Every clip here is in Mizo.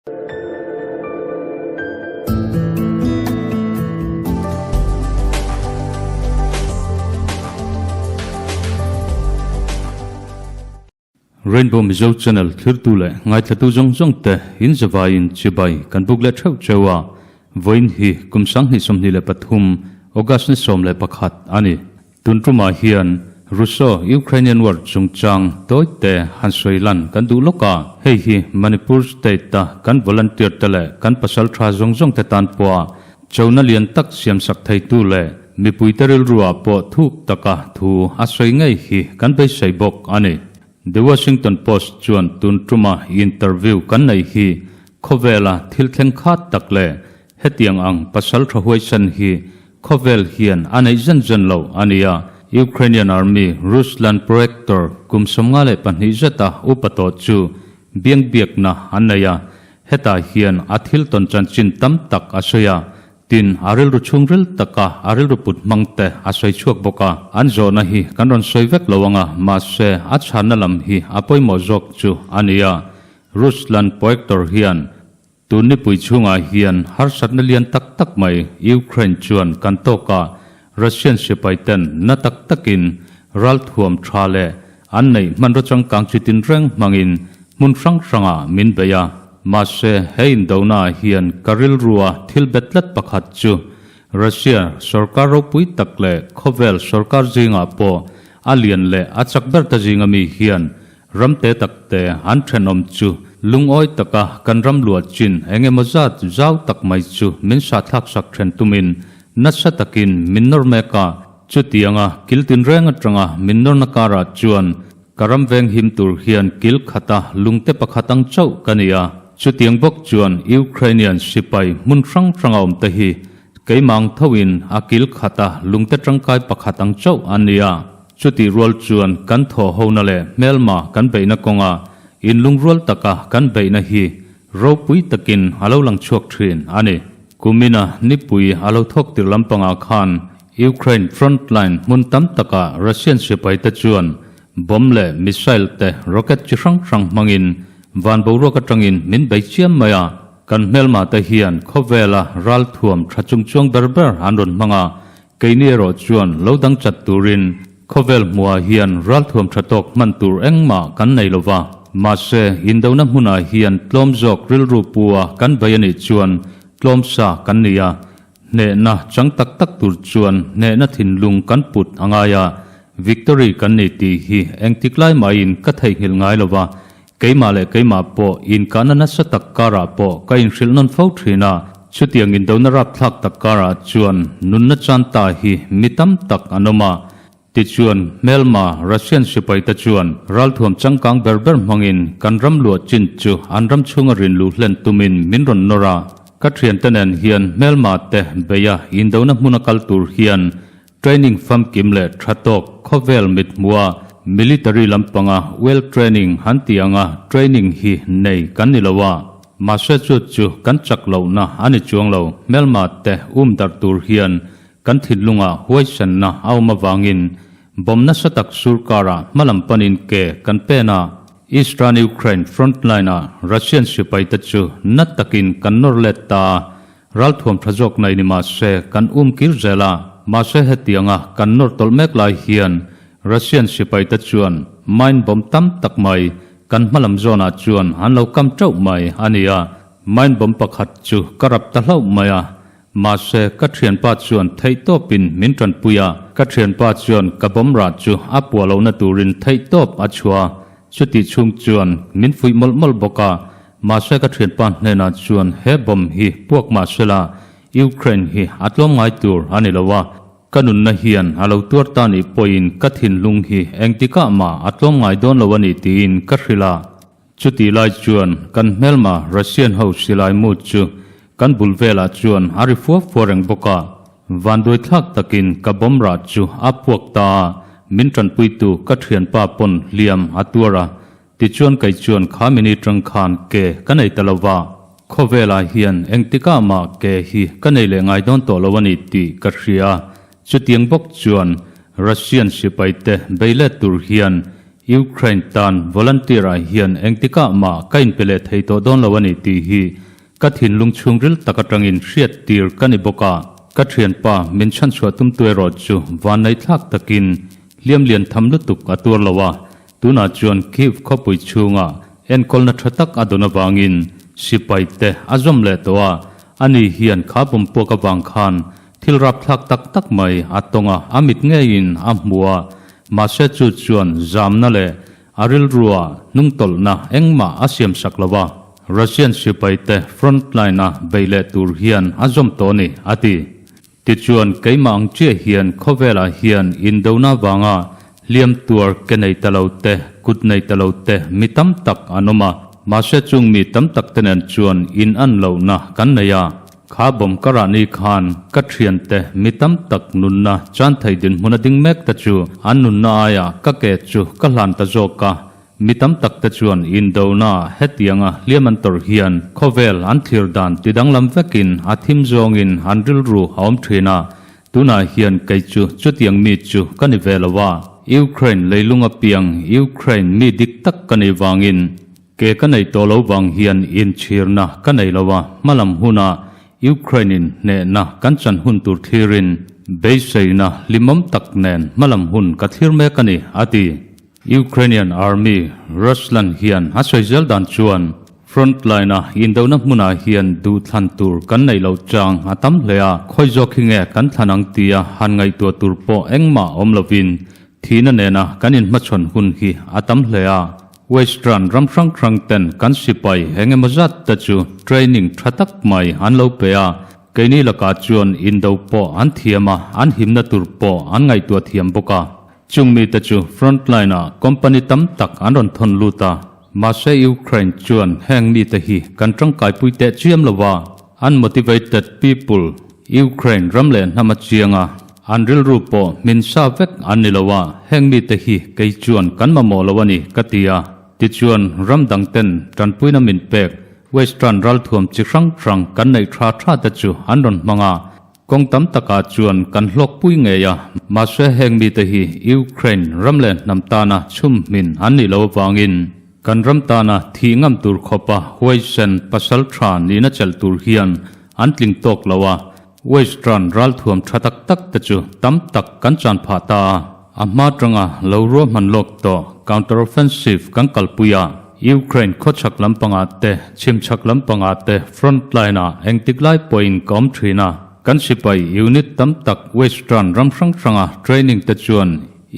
Rainbow Mizo Channel thlirtu leh ngaithlatu zawng zawng te in zavaiin chibai kan buk leh theuh cheu a, vawiin hi kum 2023 August ni 11 a ni. Tun tumah hian Russo-Ukrainian War chungchang tawi te han sawi lan kan duh lawk a, hei hi Manipur State-a kan volunteer te leh kan pasal tha zawng zawng te tan pawha chona lian tak siamsak theitu leh mipuite rilruah pawh thuk taka thu a sawi ngei hi kan beisei bawk a ni. The Washington Post chuan tun tuma interview kan nei hi khawvela thil thleng khat tak leh hetiang ang pasal tha huaisan hi Khawvel hian a neih zen zen lo a nia. Ukrainian Army Ruslan Proektor kum 52 zeta upa tawh chu biangbiakna an nei a, hetah hian a thil tawn chanchin tam tak a sawi a, tin a rilru chhungril taka a rilru put hmang te a sawi chhuak bawk a. An zawhna hi kan rawn sawi vek lo anga, mahse a chhanna lam hi a pawimawh zawk chu a nia. Ruslan Proektor hian Tun nipui chhungah hian harsatna lian tak tak mai Ukraine chuan kan tawk a, Russian sipai ten na tak takin ralthuam tha leh an neih hmanraw changkang chi tinreng hmangin hmun hrang hrangah min bei a. Mahse, he indonaah hian ka rilrua thil bet tlat pakhat chu Russia sorkar ropui tak leh khawvel sorkar zingah pawh a lian leh a chak ber ta zinga mi hian Ram te tak te an thenawm chu lungawi taka kan ram luah chin eng emaw zat zau tak mai chu min sahthlak sak then tumin nasa takin min nawr mek a. Chutianga kil tinreng atanga min nawrna karah chuan ka ram veng him tur hian kil khata lungte pakhat ang chauh ka ni a. Chutiang bawk chuan Ukrainian sipai hmun hrang hranga awm te hi keimang thoin a kil khata lungte tangkai pakhat ang chauh an ni a. Chutih rual chuan kan thaw hona leh hmelma kan beihna kawnga inlungrual taka kan beihna hi ropui takin a lo lang chhuak thin a ni. Kumina nipui a lo thawk tir lampangah khan Ukraine frontline hmun tam takah Russian sipaite chuan bomb leh missile te rocket chi hrang hrang hmangin van boruak atangin min bei chiam mai a. Kan hmelma te hian khawvela ralthuam tha chungchuang ber ber an rawn hmang a, Keini erawh chuan lo dang chat turin khawvel hmuhah hian ralthuam tha tawk hman tur engmah kan nei lo va. Mahse, indona hmunah hian tlawm zawk rilru pu a kan bei a nih chuan tlawm sa kan ni a. Hnehna chang tak tak tur chuan hnehna thinlung kan put a ngai a, victory kan ni tih hi engtik lai mahin ka theihnghilh ngai lo va. Keimah leh keimah pawh inkahna nasa tak karah pawh ka inhrilh nawn fo thin a, chutiang indona rapthlak tak karah chuan nunna chan ta hi mi tam tak an awm a. Tichuan, hmelma Russian sipaite chuan ralthuam changkang ber ber hmangin kan ram luah chin chu an ram chhunga rin luh hlen tumin min rawn nawr a. Ka thiante nen hian hmelma te beia indona hmuna kal tur hian Training famkim leh tha tawk khawvel mithmua military lampanga well training han ti anga training hi nei kan ni lo a, mahse chu chu kan chak lohna a ni chuang lo, hmelma te um darh tur hian kan thinlungah huaisenna a awm avangin bomb nasa tak surkarah hmalam panin ke kan pen a, Eastern Ukraine frontline ah Russian sipaite chu na takin kan nawr let ta a, Ralthuam tha zawk nei ni mahse kan um kir zel a, mahse hetianga kan nawr tawlh mek lai hian Russian sipaite chuan mine bomb tam tak mai kan hmalam zawnah chuan an lo kam teuh mai a ni a, mine bomb pakhat chu ka rap ta hlauh mai a, mahse ka thianpa chuan theihtawpin min tanpui a, ka thianpa chuan ka bomb rah chu a puah lohna turin theihtawp a chhuah a, chutih chhung chuan min fuih mawlh mawlh bawk a. Mahse ka thianpa hnenah chuan he bomb hi puak mah sela Ukraine hi a tlawm ngai tur a ni lo a, ka nunna hian a lo tuar ta nih pawhin ka thinlung hi engtikah mah a tlawm ngai dawn lo a ni tiin ka hrilh a. Chutih lai chuan kan hmelma Russian ho silai mu chu kan bul velah chuan a ri fua fua reng bawk a, vanduai thlak takin ka bomb rah chu a puak ta a, min tanpuitu ka thianpa pawn hliam a tuar a, Tichuan kei chuan kha mini tang khan ke ka nei ta lo va, khawvelah hian engtikah mah ke hi ka nei leh ngai dawn tawh lo a ni tih ka hria. Chutiang bawk chuan Russian sipaite bei let tur hian Ukraine tan volunteer ah hian engtikah mah ka inpe leh thei tawh dawn lo a ni tih hi ka thinlung chhungril tak atangin hriat tir ka ni bawk a. Ka thianpa min chhanchhuah tumtu erawh chu vanneihthlak takin hliam lian tham lutuk a tuar lo a, tunah chuan Kyiv khawpui chhungah enkawlna tha tak a dawn avangin sipai te a zawm leh tawh a, ani hian kha bawmpuak avang khan Thil rapthlak tak tak mai a tawng a, a mit ngeiin a hmu a, mahse chu chuan zamna leh a rilrua hnungtawlhna engmah a siamsak lo a, Russian sipaite front line-a bei leh tur hian a zawm tawh a ni, a ti. Tichuan, keimah ang chiah hian khawvelah hian indona vanga hliam tuar ke nei ta lo te, kut nei ta lo te mi tam tak an awm a, mahse chung mi tam tak te nen chuan in an lohna kan nei a. Kha bawm ka rah ni khan ka thiante mi tam tak nunna chan thei dinhmun a ding mek te chu an nunna aiah ka ke chu ka hlan ta zawk a, mi tam tak te chuan indona hetianga hliam an tawrh hian khawvel an thlir dan ti danglam vekin a thim zawngin an rilru a awm thin a, tunah hian kei chu chutiang mi chu ka ni ve lo a, Ukraine leilung apiang Ukraine mi dik tak ka nih vangin Ke ka nei tawh lo vang hian inchhirna ka nei lo a, hmalam huna Ukraine-in hnehna kan chan hun tur thlirin beiseina hlimawm tak nen hmalam hun ka thlir mek a ni, a ti. Ukrainian Army Ruslan hian a sawi zel dan chuan frontline-a indona hmunah hian duhthlan tur kan neih loh chang a tam hle a, khawi zawk hi nge kan thlan ang tia han ngaihtuah tur pawh engmah awm lovin Thihna nena kan inhmachhawn hun hi a tam hle a, Western ram hrang hrang ten kan sipai eng emaw zat te chu training tha tak mai an lo pe a, keini lakah chuan indo pawh an thiam a, an himna tur pawh an ngaihtuah thiam bawk a. Chung mite chu frontline ah company tam tak an rawn thawn lut a, mahse Ukraine chuan heng mite hi kan tangkaipui teh chiam lo a, Unmotivated people, Ukraine ram leh hnam a chiang a, an rilru pawh hmin sa vek an ni lo a, heng mite hi kei chuan kan mamawh lo a ni ka ti a. Tichuan ram dang ten tanpuina min pek Western ralthuam chi hrang hrang kan neih tha tha te chu an rawn hmang a, kawng tam takah chuan kan hlawkpui ngei a, mahse heng mite hi Ukraine ram leh hnam tana chhum hmin an nih loh avangin Kan ram tana thih ngam tur khawpa huaisen pasal tha nihna chelh tur hian an tling tawk lo a, Western ralthuam tha tak tak te chu tam tak kan chan phah ta a, a hma tanga lo ruahman lawk tawh counter offensive kan kalpui a, Ukraine khawchhak lampangah te chhimchhak lampangah te front line ah engtik lai pawhin ka awm thin a, kan sipai unit tam tak Western ram hrang hranga training te chuan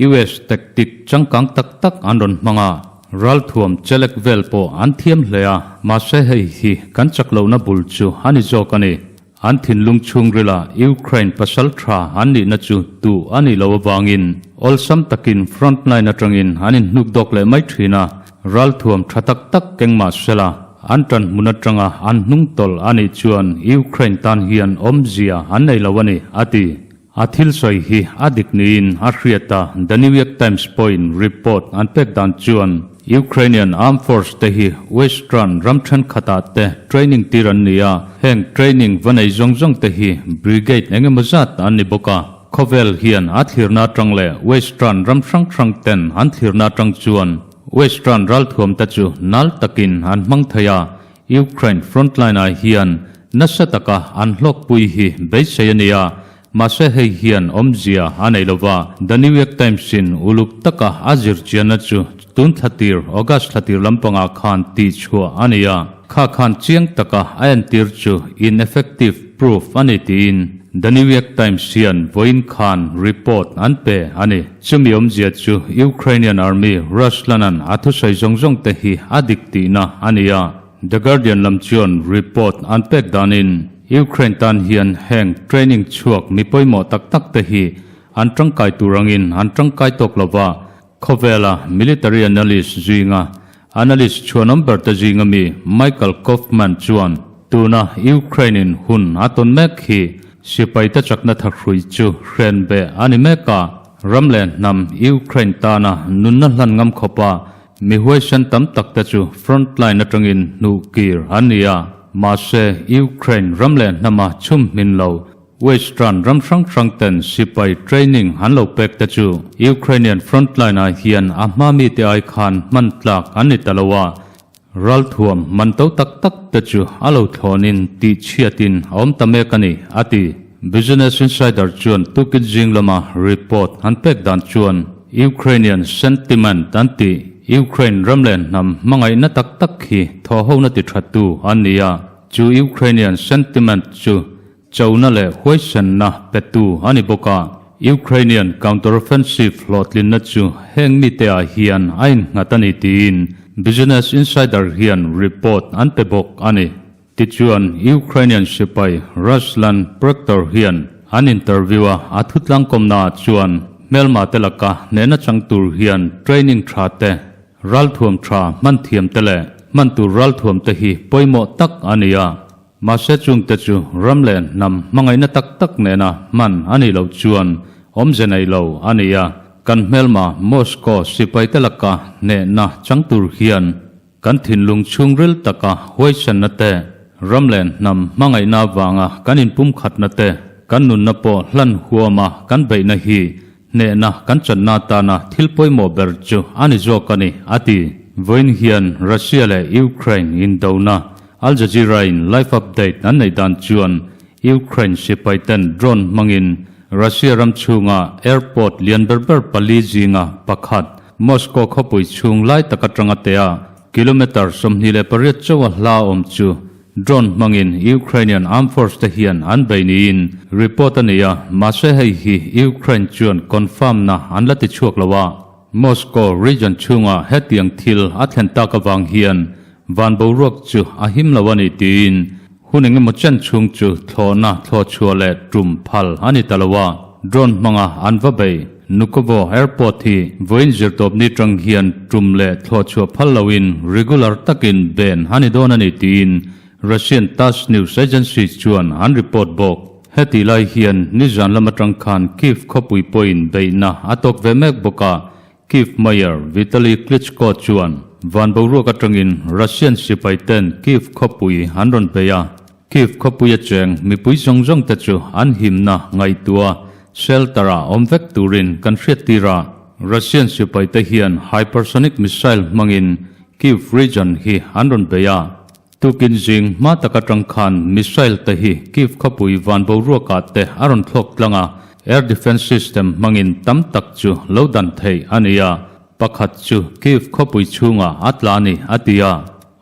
US tactic changkang tak tak an rawn hmang a, ralthuam chelek vel pawh an thiam hle a, mahse hei hi kan chak lohna bul chu a ni zawk a ni. An thinlung chhungrila Ukraine pasal tha an nihna chu duh a nih loh avangin awlsam takin front line atangin an inhnuk dawk leh mai thin a, ralthuam tha tak tak keng mah sela an tan hmun atanga an hnung tawlh a nih chuan Ukraine tan hian awmzia an nei lo a ni, a ti. A thil sawi hi a dik niin a hriat a, The New York Times pawhin report an pek dan chuan Ukrainian Armed Force te hi Western ram thenkhatah te training tir an ni a, heng training va nei zawng zawng te hi brigade eng emaw zat an ni bawk a. Khawvel hian a thlirna atang leh Western ram hrang hrang ten an thlirna atang chuan Western ralthuam te chu nal takin an hmang thei a, Ukraine frontline-ah hian nasa taka an hlawkpui hi beisei a ni a, mahse hei hian awmzia a nei lo va. The New York Times-in uluk taka a zirchianna chu tun thlatir, August thlatir lampangah khan tihchhuah a ni a, kha khan chiang taka a entir chu ineffective proof a ni tiin The New York Times hian vawiin khan report an pe a ni. Chumi awmzia chu Ukrainian Army Ruslanan a thusawi zawng zawng te hi a dik tihna a ni a, The Guardian lam chuan report an pek danin Ukraine tan hian heng training chhuak mi pawimawh tak tak te hi an tangkai tur angin an tangkai tawk lo va, khawvela military analyst zinga analyst chhuanawm ber te zinga mi Michael Kofman chuan tuna Ukraine in hun a tawn mek hi sipai te chakna thahrui chu hren beh a ni mek a, ram leh hnam Ukraine tana nunna hlan ngam khawpa Mi huaisen tam tak te chu frontline atangin hnuh kir an ni a, mahse Ukraine ram leh hnama chhum hmin lo. Western ram hrang hrang ten sipai training an lo pek te chu Ukrainian frontline ah hian a hma mite ai khan hman tlak an ni ta lo a, ralthuam man to tak tak te chu a lo thlawnin tih chhiatin a awm ta mek a ni, a ti. Business Insider chuan tukin zing lama report an pek dan chuan Ukrainian sentiment an tih Ukraine ram leh hnam hmangaihna tak tak hi thawhhona ti thattu an ni a, chu Ukrainian sentiment chu Chona leh huaisenna petu a ni bawk a, Ukrainian counteroffensive hlawhtlinna chu heng mite ah hian a innghat a ni tiin Business Insider hian report an pe bawk a ni. Tichuan, Ukrainian sipai Ruslan Proctor hian an interview a a thutlangkawmna ah chuan hmelma te laka hnehna chang tur hian training tha te, ralthuam tha hman thiam te leh hman tur ralthuam te hi pawimawh tak a ni a. Mahse chungte chu ram leh hnam hmangaihna tak tak nena hman a nih loh chuan awmze nei lo a ni a, kan hmelma Moscow sipaite laka hnehna chang tur hian kan thinlung chhungril taka huaisenna te, ram leh hnam hmangaihna avanga kan inpumkhatna te, kan nunna pawh hlan huama kan beihna hi hnehna kan channa atana thil pawimawh ber chu a ni zawk a ni, a ti. Vawiin hian Russia leh Ukraine indona Al Jazeera-in live update an neih dan chuan Ukraine sipaiten drone hmangin Russia ram chhunga airport lian ber ber pali zinga pakhat Moscow khawpui chhung lai tak atanga tea kilometre 28 chauha hla awm chu drone hmangin Ukrainian armed force te hian an bei niin report a nei a, mahse hei hi Ukraine chuan confirm na an la ti chhuak lo a. Moscow region chhunga hetiang thil a thlen tak avang hian van boruak chu a him lo a ni tiin hun engemaw chen chhung chu thlawhna thlawhchhuah leh tum phal a ni ta lo a, drone hmanga an va bei. Vnukovo Airport hi vawiin zirtawpni tang hian tum leh thlawhchhuah phal loin regular takin ben a ni dawn a ni tiin Russian Tass news agency chuan an report bawk. Heti lai hian nizan lam atang khan Kyiv khawpui pawhin beihna a tawk ve mek bawk a, Kyiv Mayor Vitali Klitschko chuan van boruak atangin Russian sipai ten Kyiv khawpui an rawn bei a, Kyiv khawpuia cheng mipui zawng zawng te chu an himna ngaihtuah shelter-ah awm vek turin kan hriattir a, Russian sipai te hian hypersonic missile hmangin Kyiv region hi an rawn bei a. Tukin zing hma tak atang khan missile te hi Kyiv khawpui van boruakah te a rawn thlawk tlang a, air defence system hmangin tam tak chu lo dan theih a ni a, pakhat chu Kyiv khawpui chhungah a tla a ni, a ti a.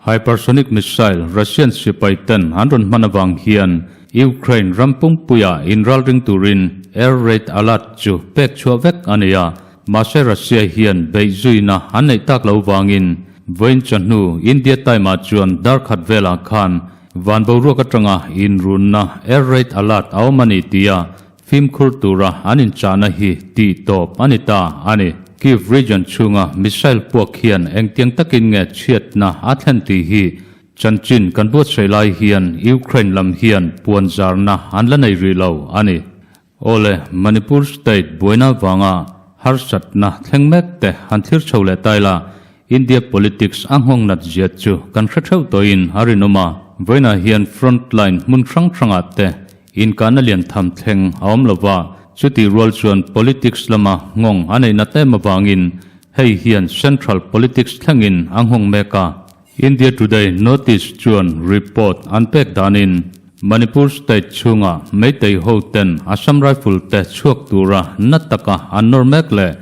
Hypersonic missile Russian sipai ten an rawn hman avang hian Ukraine ram pumpuia inralring turin air raid alert chu pek chhuah vek a ni a, Mahse Russia hian beih zuina an neih tak lo vangin vawiin chawhnu India time ah chuan dar khat velah khan van boruak atanga inrunna air raid alert a awm a ni tia fimkhur tura an inchahna hi tih tawp a ni ta a ni. Kyiv region chhunga missile puak hian engtiang takin nge chhiatna a thlen tih hi chanchin kan buatsaih lai hian Ukraine lam hian puanzarna an la nei rih lo a ni. Awle, Manipur State buaina vanga harsatna thleng mek te han thlir chho leh ta ila, India politics a nghawng nat zia chu kan hre theuh tawhin a rinawm a. Vawiinah hian front line hmun hrang hrangah te inkahna lian tham thleng a awm lova, chutih rual chuan politics lama nghawng a neih nat em avangin hei hian central politics thlengin a nghawng mek a. India Today notice chuan report an pek danin Manipur state chhunga Meitei ho ten Assam Rifle te chhuak tura na taka an nawr mek leh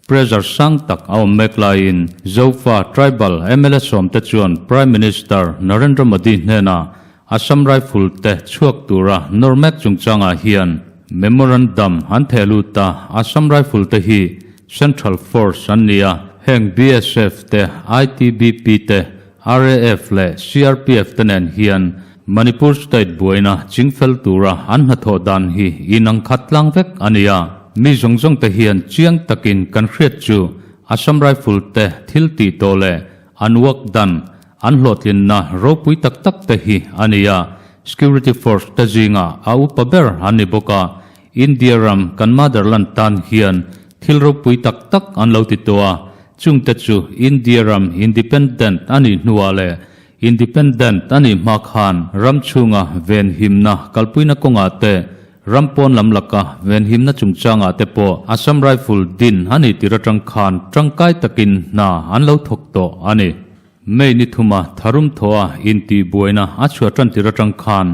pressure sang tak a awm mek laiin Zofa tribal mla sawmte chuan Prime Minister Narendra Modi hnena Assam Rifle te chhuak tura nawr mek chungchangah hian memorandum an theh lut a, Assam Rifle te hi Central Force an ni a, heng BSF te, ITBP te, RAF leh CRPF te nen hian Manipur State buaina chingfel tura an hnathawh dan hi inang khat tlang vek a ni a. Mi zawng zawng te hian chiang takin kan hriat chu Assam Rifle te thil tih tawh leh an work dan, an hlawhtlinna ropui tak tak te hi a ni a, Security Force te zingah a upa ber an ni bawk a, India ram kan motherland tan hian thil ropui tak tak an lo ti tawh a, chungte chu India ram independent a nih hnuah leh independent a nih hma khan ram chhunga venhimna kalpuina kawngah te, Ram pawn lam laka venhimna chungchangah te pawh Assam Rifle din a nih tir atang khan tangkai takin hna an lo thawk tawh a ni. May ni thuma tharum thawha intihbuaina a chhuah tan tir atang khan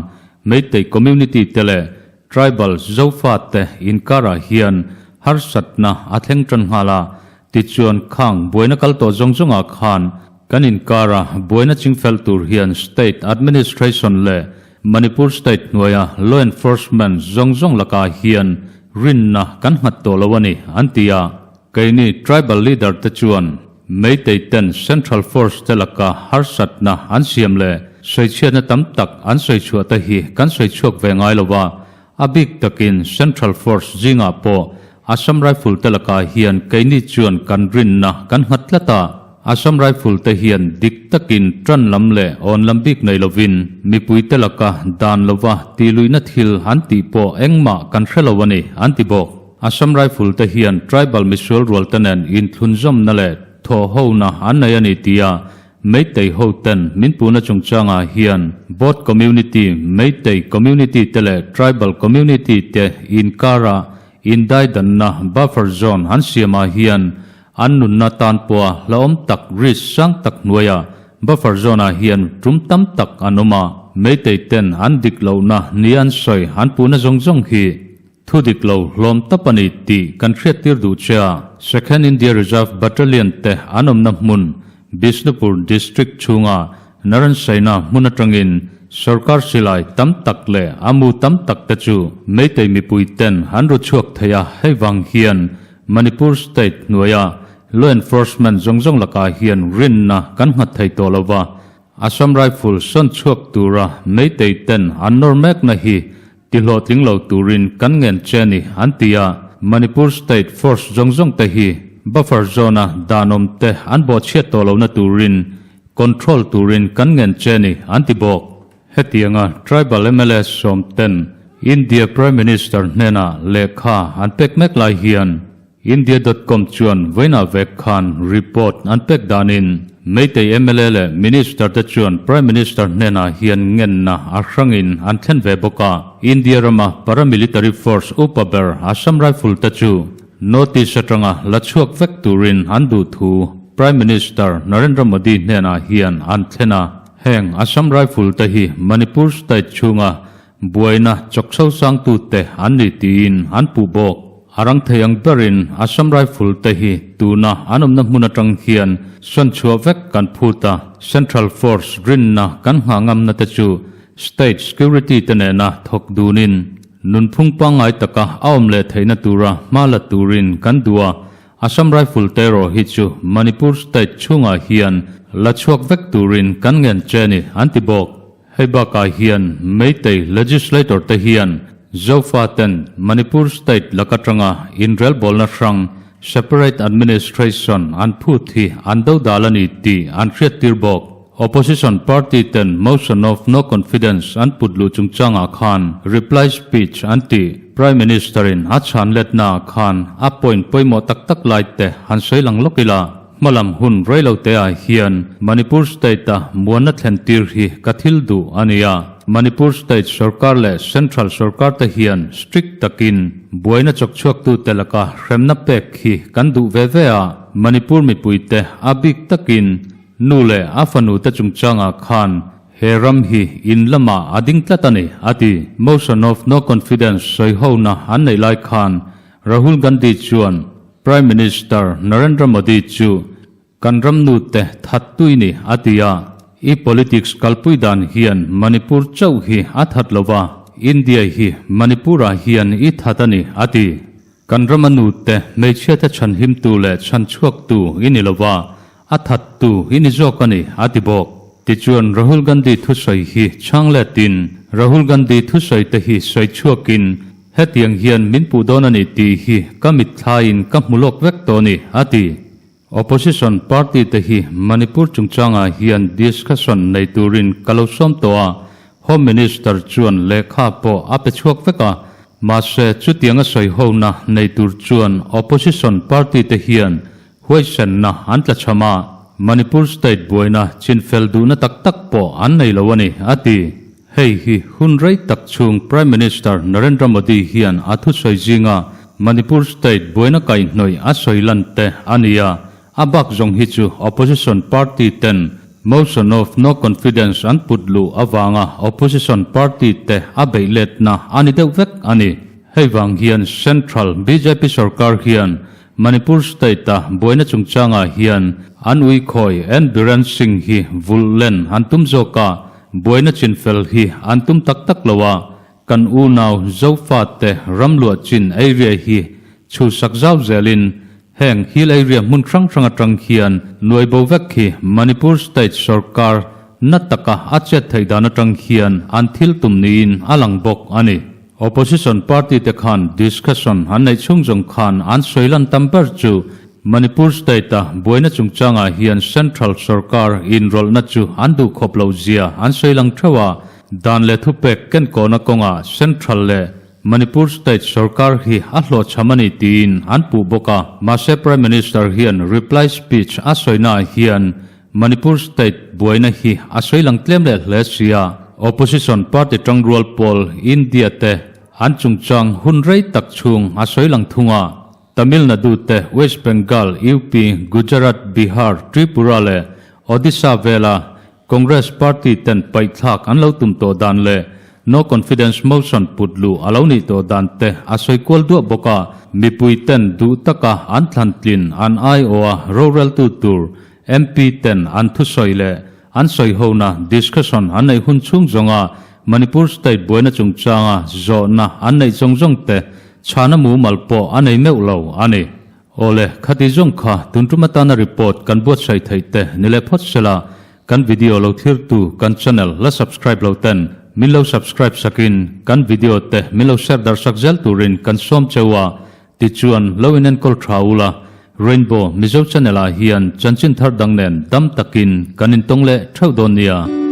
Meitei community te leh Tribal Zofate inkarah hian harsatna a thleng tan nghal a, tichuan khang buaina kal tawh zawng zawngah khan kan inkara buaina chingfel tur hian State Administration leh Manipur State hnuaia Law Enforcement zawng zawng lakah hian rinna kan nghat tawh lo a ni, an ti a. Keini Tribal Leader te chuan Meitei ten Central Force te laka harsatna an siam leh sawichhiatna tam tak an sawichhuah te hi kan sawichhuak ve ngai lo a, a bik takin Central Force zingah pawh Assam Rifle te lakah hian keini chuan kan rinna kan nghat tlat a, Assam Rifle te hian dik takin tan lam leh awn lam bik nei lovin mipui te laka dan lova tihluihna thil an tih pawh engmah kan hre lo a ni, an ti bawk. Assam Rifle te hian tribal misual rual te nen inthlunzawmna leh thawhhona an nei a ni tia Meitei ho ten min puhna chungchangah hian both community, Meitei community te leh tribal community te inkara indaidanna buffer zone an siamah hian an nunna tan pawha hlauhawm tak risk sang tak hnuaia buffer zone ah hian tum tam tak an awm a, Meitei ten an dik lohna ni an sawi an puhna zawng zawng hi Thu dik lo hlawm tap a ni tih kan hriattir duh che a, Second India Reserve Battalion te an awmna hmun Bishnupur District chhunga Naransaina hmun atangin sorkar silai tam tak leh a mu tam tak te chu Meitei mipui ten an ru chhuak thei a, hei vang hian Manipur State hnuaia Law Enforcement zawng zawng lakah hian rinna kan nghat thei tawh lo va, Assam Rifle sawn chhuak tura Meitei ten an nawr mekna hi Ti hlawhtling lo turin kan ngen che a ni, an ti a. Manipur State Force zawng zawng te hi buffer zone-a danawm te an bawhchhiat tawh lohna turin control turin kan ngen che a ni, an ti bawk. Hetianga Tribal mla sawmten India Prime Minister hnenah lehkha an pek mek lai hian, India dot com chuan vawiinah vek khan report an pek danin Meitei mla leh Minister te chuan Prime Minister hnenah hian ngenna a hrangin an thlen ve bawk a. India rama paramilitary force upa ber Assam Rifle te chu notice atanga la chhuak vek turin an duh thu Prime Minister Narendra Modi hnenah hian an thlen a. Heng Assam Rifle te hi Manipur state chhunga Buaina chawkchho sangtute an ni tiin an puh bawk. A rang thei ang berin Assam Rifle te hi tuna an awmna hmun atang hian sawn chhuah vek kan phut a, Central Force rinna kan nghah ngamna te chu State Security te nena thawk dunin nunphung pangngai taka a awm leh theihna tura hma la turin kan duh a, Assam Rifle te erawh hi chu Manipur State chhungah hian la chhuak vek turin kan ngen che a ni, an ti bawk. Hei bakah hian Meitei legislator te hian Zofa ten Manipur state lak atanga inrelbawlna hrang, separate administration, an phut hi an dodal a ni tih an hriattir bawk. Opposition party ten motion of no confidence an put luh chungchangah khan reply speech an tih Prime Minister in a chhan letnaah khan a point pawimawh tak tak lai te han sawi lang lawk ila. Hmalam hun reiloteah hian Manipur State-a muanna thlen tir hi ka thil duh a ni a. Manipur State sorkar leh Central sorkar te hian strict takin buaina chawkchhuaktute laka hremna pek hi kan duh ve ve a. Manipur mipuite a bik takin nu leh a fanute chungchangah khan he ram hi in lamah a ding tlat a ni, a ti. Motion of no confidence sawihona an neih lai khan Rahul Gandhi chuan Prime Minister Narendra Modi chu kan ram nute that tui ni a ti a, i politics kalpui dan hian Manipur chauh hi a that lo va, India hi Manipur-ah hian i that a ni a ti. Kan rama nute hmeichhiate chhanhimtu leh chhanchhuaktu i ni lo va, a thattu i ni zawk a ni a ti bawk. Tichuan Rahul Gandhi thusawi hi chhang letin Rahul Gandhi thusawi te hi sawi chhuakin Hetiang hian min puh dawn a ni tih hi ka mitthlaiin ka hmu lawk vek tawh a ni, a ti. Opposition party te hi Manipur chungchangah hian discussion nei turin ka lo sawm tawh a, Home Minister chuan lehkha pawh a pe chhuak vek a, mahse chutianga sawi hona nei tur chuan opposition party te hian huaisenna an tlachham a, Manipur state buaina chinfel duhna tak tak pawh an nei lo a ni, a ti. Hei hi hun rei tak chhung Prime Minister Narendra Modi hian a thusawi zinga Manipur state buaina kaihhnawih a sawi lan te a ni a, a bak zawng hi chu opposition party ten motion of no confidence an put luh avanga opposition party te a beih letna a ni deuh vek a ni. Hei vang hian Central bjp sorkar hian Manipur state-a buaina chungchangah hian an ui khawi N Biren Singh hi vulh len an tum zawk a, buaina chinfel hi an tum tak tak lo a, kan unau Zofate ramluah chin area hi chhuhsak zau zelin heng hill area hmun hrang hrang atang hian nuai bo vek hi Manipur state sorkar na taka a chet theih dan atang hian an thil tum niin a lang bawk a ni. Opposition party te khan discussion an neih chhung zawng khan an sawi lan tam ber chu Manipur state a buaina chungchangah hian central sorkar inrawlhna chu an duh khawp loh zia an sawi lang theuh a, dan leh thupek kenkawhna kawngah central leh Manipur state sorkar hi a hlawhchham a ni tiin an puh bawk a. Mahse Prime Minister hian reply speech a sawinaah hian Manipur state buaina hi a sawi lang tlem leh hle si a, opposition party tangrual pawl India te an chungchang hun rei tak chhung a sawi lang thung a, Tamil Nadu te, West Bengal, UP, Gujarat, Bihar, Tripura leh Odisha vela Congress party ten paihthlak an lo tum tawh dan leh no confidence motion put luh a lo nih tawh dan te a sawi kual duah bawk a, mipui ten duh taka an thlan tlin an aiawha roreltu tur MP ten an thusawi leh an sawihona, discussion, an neih hun chhung zawnga Manipur state buaina chungchanga zawhna an neih zawng zawng te chhana mumal pawh a nei meuh lo a ni. Awle, khati zawng kha tun tum atana report kan buatsaih theih te ni leh phawt sela, kan video lo thlirtu kan channel la subscribe lo ten min lo subscribe sakin kan video te min lo share darh sak zel turin kan sawm cheu a, Tichuan, lo inenkawl tha ula, Rainbow Mizo Channel ah hian chanchin thar dang nen dam takin kan intawng leh theuh dawn nia.